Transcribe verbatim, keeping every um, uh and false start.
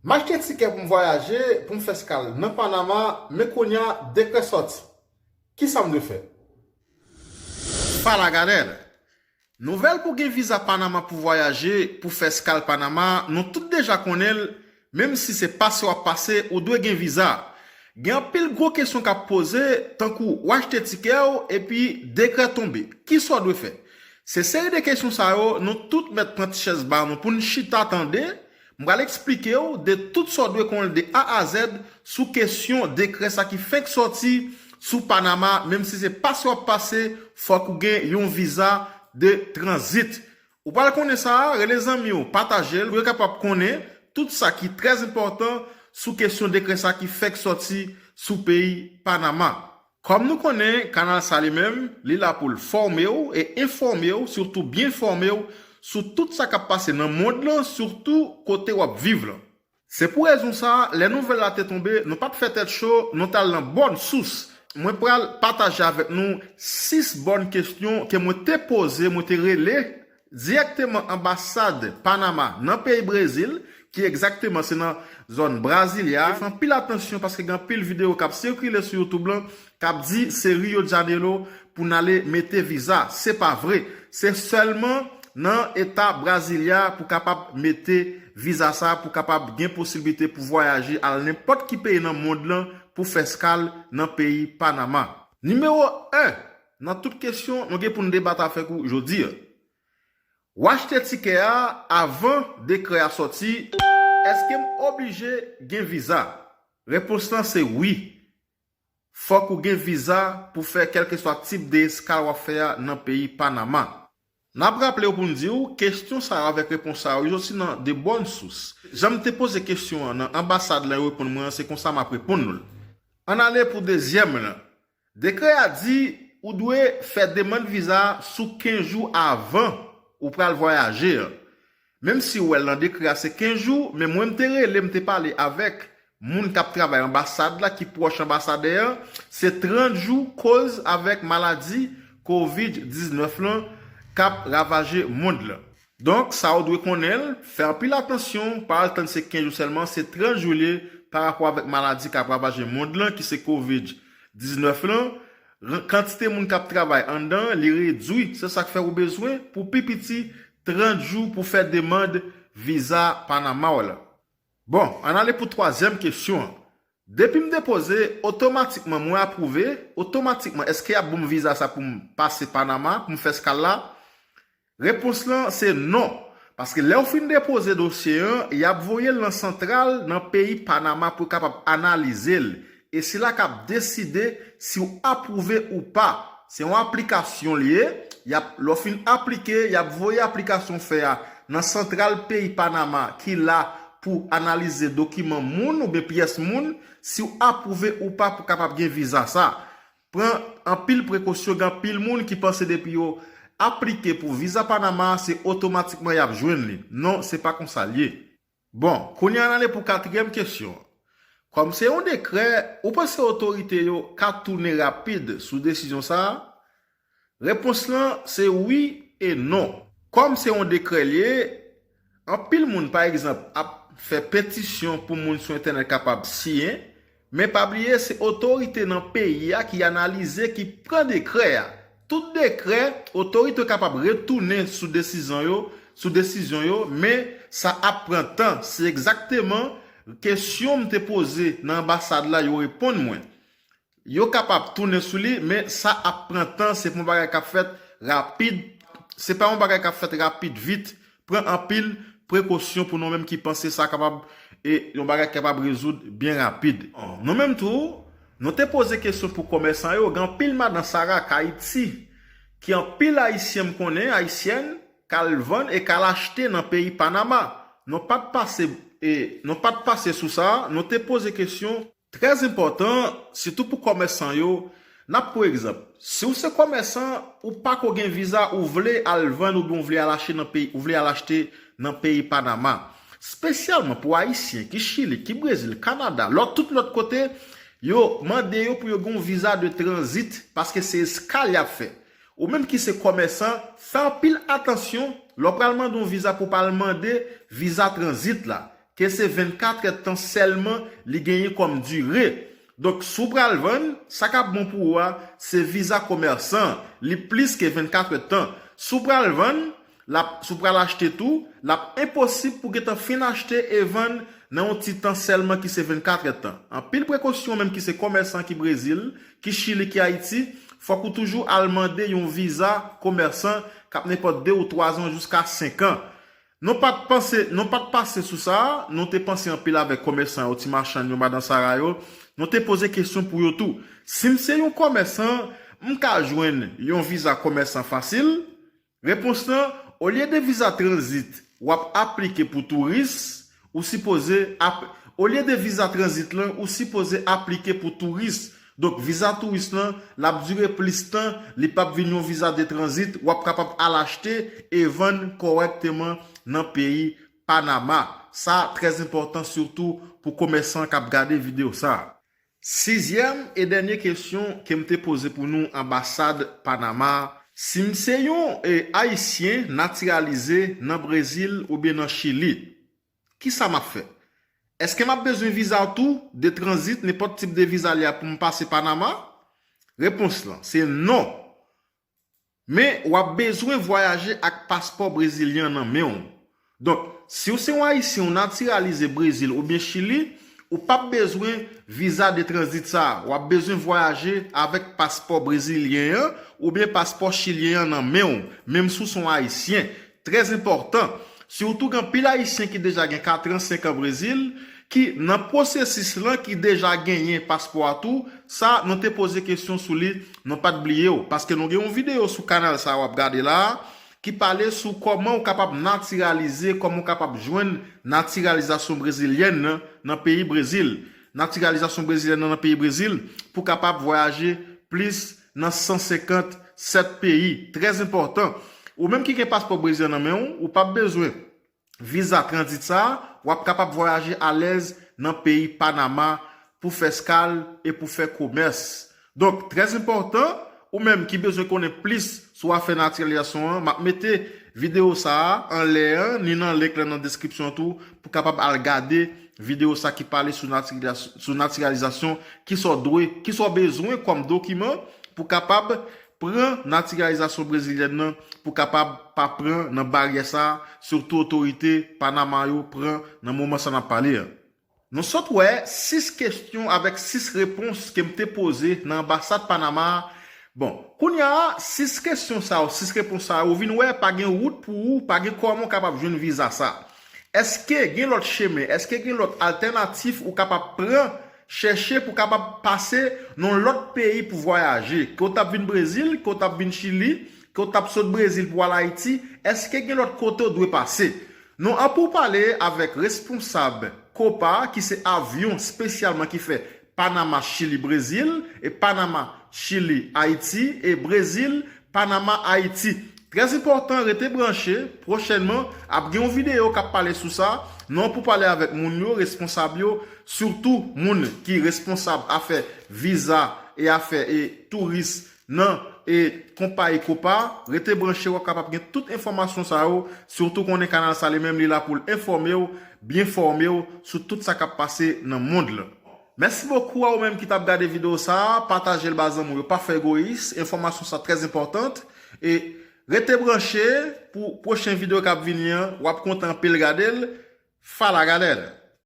M achte tikè pou m vwayaje, pou m fè eskal nan Panama, men kounye a dekrè sòti. Kisa m dwe fè? Fala, galera! Nouvèl pou gen viza Panama pou vwayaje, pou fè eskal Panama, nou tout deja konnen l, menm si se pase w ap pase, ou dwe gen viza. Gen anpil gwo kesyon k ap poze, tankou w achte tikè w epi dekrè tonbe. Kisa w dwe fè? Se seri de kesyon sa yo, nou tout mèt pran ti chèz ba nou pou n chita tande. M pral eksplike w de tout sa w dwe konnen de A a Z sou kesyon dekrè sa ki fenk sòti sou Panama, menm si se pase w ap pase, fòk ou gen yon viza de tranzit. Ou pral konnen sa, rele zanmi w, pataje l, pou yo kapab konnen tout sa ki trè enpòtan sou kesyon dekrè sa ki fèk sòti sou peyi Panama. Kòm nou konnen, kanal sa li menm, li la pou l fòme w e enfòme w, sitou byen fòme w sou tout sa k ap pase nan mond lan, sitou kote w ap viv lan. Se pou rezon sa, lè nouvèl la te tonbe, nou pa t fè tèt cho, nou t al nan bòn sous. Mwen pral pataje avèk nou sis bòn kesyon ke mwen te poze, mwen te rele dirèkteman anbasad Panama nan peyi Brezil, ki egzakteman se nan zòn Brasilia. Fè anpil atansyon paske gen anpil videyo k ap sikile sou YouTube lan k ap di se Rio de Janeiro pou n ale mete viza. Se pa vre. Se sèlman nan eta Brasilia pou kapab mete viza sa, pou kapab gen posiblite pou vwayaje al nenpòt ki peyi nan mond lan pou fè eskal nan peyi Panama. Nimewo en nan tout kesyon nou gen pou n debat avèk ou jodi a. W achte tikè a avan dekrè a sòti, èske m oblije gen viza? Repons lan se wi. Fòk ou gen viza pou fè kèlkeswa tip de eskal w ap fè a nan peyi Panama. N ap raple w pou n di w, kesyon sa yo avèk repons sa yo, yo soti nan de bòn sous. Jan m te poze kesyon an nan anbasad lan, yo reponn mwen an, se konsa m ap reponn nou l. Ann ale pou dezyèm lan. Dekrè a di ou dwe fè demann viza a sou kenz jou avan ou pral vwayaje an. Menm si w wè l nan dekrè a se kenz jou, men mwen m te rele, m te pale avèk moun k ap travay anbasad la, ki pwòch anbasadè an, se trant jou koz avèk maladi kovid diznèf lan k ap ravaje mond lan. Donk, sa w dwe konnen l, fè anpil atansyon, pa al tann se kenz jou sèlman, se trant jou l ye pa rapò avèk maladi k ap ravaje mond lan, ki se kovid diznèf lan. Ran-, kantite moun k ap travay anndan an, li redwi, se sa k fè ou bezwen pou pi piti trant jou pou fè demann viza Panama w la. Bon, ann ale pou twazyèm kesyon an. Depi m depoze, otomatikman mwen apwouve, otomatikman èske y ap ban m viza sa pou m pase Panama, pou m fè eskal la? Repons lan se non. Paske lè w fin depoze dosye an, y ap voye l nan santral nan peyi Panama pou yo kapab analize l. E se la k ap deside si w apwouve ou pa. Se yon aplikasyon l ye. Y ap, lè w fin aplike, y ap voye aplikasyon w fè a nan santral peyi Panama ki la pou analize dokiman moun oubyen pyès moun, si w apwouve ou pa pou kapab gen viza sa. Pran anpil prekosyon, gen anpil moun ki panse depi yo aplike pou viza Panama, se otomatikman y ap jwenn li. Non, se pa konsa l ye. Bon, kounye a n ale pou katriyèm kesyon an. Kòm se yon dekrè, ou panse otorite yo ka tounen rapid sou desizyon sa a? Repons lan se wi e non. Kòm se yon dekrè l ye, anpil moun, pa egzanp, ap fè petisyon pou moun sou entènèt kapab siyen, men pa bliye se otorite nan peyi a ki analize, ki pran dekrè a. Tout dekrè, otorite yo kapab retounen sou desizyon yo, sou desizyon yo, men sa ap pran tan. Se egzakteman kesyon m te poze nan anbasad la, yo reponn mwen. Yo kapab tounen sou li, men sa ap pran tan, se pa yon bagay k ap fèt rapid, se pa yon bagay k ap fèt rapid vit. Pran anpil prekosyon pou nou menm ki panse sa kapab, e yon bagay ki kapab rezoud byen rapid. Nou menm tou, nou te poze kesyon pou kòmèsan yo, gen anpil madan Sara k Ayiti, ki anpil Ayisyen m konnen, Ayisyèn, k al vann e k al achte nan peyi Panama. Nou pa t pase, e, nou pa t pase sou sa, nou te poze kesyon, trè enpòtan, sitou pou kòmèsan yo. N ap pran egzanp. Si w se kòmèsan, ou pa ko gen viza, ou vle al vann oubyen ou vle al achte nan peyi, ou vle al achte nan peyi Panama. Espesyalman pou Ayisyen ki Chili, ki Brezil, Kanada, lòt, tout lòt kote, yo mande yo pou yo gen yon viza de tranzit, paske se eskal y ap fè. Ou menm ki se kòmèsan, fè anpil atansyon lè w pral mande yon viza pou w pa al mande viza tranzit la. ke se vennkat èdtan sèlman li genyen kòm dire. Donk, si w pral vann, sa k ap bon pou ou a, se viza komèsan, li plis ke vennkat èdtan. Si w pral vann, l ap, si w pral achte tou, l ap enposib pou w gentan fin achte e vann nan yon ti tan sèlman ki se vennkat èdtan. Anpil prekosyon, ou menm ki se komèsan ki Brezil, ki Chili, ki Ayiti, fòk ou toujou al mande yon viza komèsan k ap nenpòt de ou twa zan jiska senk an. Nou pa t panse, nou pa t pase sou sa, nou te panse anpil avèk komèsan yo, ti machann yo, madan Sara yo. Nou te poze kesyon pou yo tou. Si m se yon komèsan, m ka jwenn yon viza komèsan fasil? Repons lan, olye de viza tranzit, w ap aplike pou touris, ou sipoze ap, olye de viza tranzit lan, ou sipoze aplike pou touris. Donk, viza touris lan, l ap dire plis tan, li p ap vin yon viza de tranzit, w ap kapab al achte e vann kòrèkteman nan peyi Panama. Sa trè enpòtan, sitou pou komèsan k ap gade videyo sa. Sizyèm e dènye kesyon ke m te poze pou nou, anbasad Panama, si m se yon, e, Ayisyen natiralize nan Brezil oubyen nan Chili, kisa m ap fè? Èske m ap bezwen viza tou, de tranzit, nenpòt tip de viza li a pou m pase Panama? Repons lan, se non. Men, w ap bezwen vwayaje ak paspò brezilyen an nan men w. Donk, si w se yon Ayisyen, w natiralize Brezil oubyen Chili, ou p ap bezwen viza de tranzit sa a. W ap bezwen vwayaje avèk paspò brezilyen an oubyen paspò chilyen an nan men w, menm si w se yon Ayisyen. Trè enpòtan. Sitou gen anpil Ayisyen ki deja gen kat an, senk an Brezil, ki nan pwosesis lan, ki deja genyen paspò a tou. Sa, nou te poze kesyon sou li, nou pa t bliye w. Paske nou gen yon videyo sou kanal sa a w ap gade la a, ki pale sou kòman ou kapab natiralize, kòman ou kapab jwenn natiralizasyon brezilyèn nan, nan peyi Brezil. Natiralizasyon brezilyèn nan, nan peyi Brezil, pou kapab vwayaje plis nan san senkant sèt peyi. Trè enpòtan. Ou menm ki gen paspò brezilyen nan men w, ou p ap bezwen viza tranzit sa a, w ap kapab vwayaje alèz nan peyi Panama pou fè eskal e pou fè komès. Donk, trè enpòtan, ou menm ki bezwen konnen plis sou afè natiralizasyon an, m ap mete videyo sa a anlè an, ni nan link lan nan deskripsyon tou, pou kapab al gade videyo sa ki pale sou natiralizasyon, sou natiralizasyon, kisa w dwe, kisa w bezwen kòm dokiman pou kapab pran natiralizasyon brezilyèn nan, pou kapab pa pran nan baryè sa a, sitou otorite Panama yo pran nan moman sa n ap pale a. Nou sot wè sis kesyon avèk sis repons ke m te poze nan anbasad Panama a. Bon, kounye a, sis kesyon sa yo, sis repons sa yo, ou vin wè pa gen wout pou ou, pa gen kòman w kapab jwenn viza sa. Èske gen lòt chemen? Èske gen lòt altènatif ou kapab pran, chèche pou kapab pase nan lòt peyi pou vwayaje? Ke w t ap vin Brezil, ke w t ap vin Chili, ke w t ap sot Brezil pou al Ayiti, èske gen lòt kote w dwe pase? Nou an pou pale avèk responsab Copa, ki se avyon espesyalman ki fè Panama, Chili, Brezil, e Panama, Chili, Ayiti, e Brezil, Panama, Ayiti. Trè enpòtan, rete branche. Pwochènman, ap gen yon videyo k ap pale sou sa. Nou an pou pale avèk moun yo, responsab yo, sitou moun ki responsab afè viza e afè e touris nan e konpayi Copa. Rete branche, w ap kapab gen tout enfòmasyon sa yo. Sitou konnen kanal sa li menm li la pou l enfòme w, byen fòme w sou tout sa k ap pase nan mond lan. Mèsi bokou a ou menm ki t ap gade videyo sa a. Pataje l ba zanmi w yo, pa fè egoyis. Enfòmasyon sa trè enpòtan. E rete branche pou pwochen videyo k ap vini an. W ap kontan anpil gade l. Fala, galera!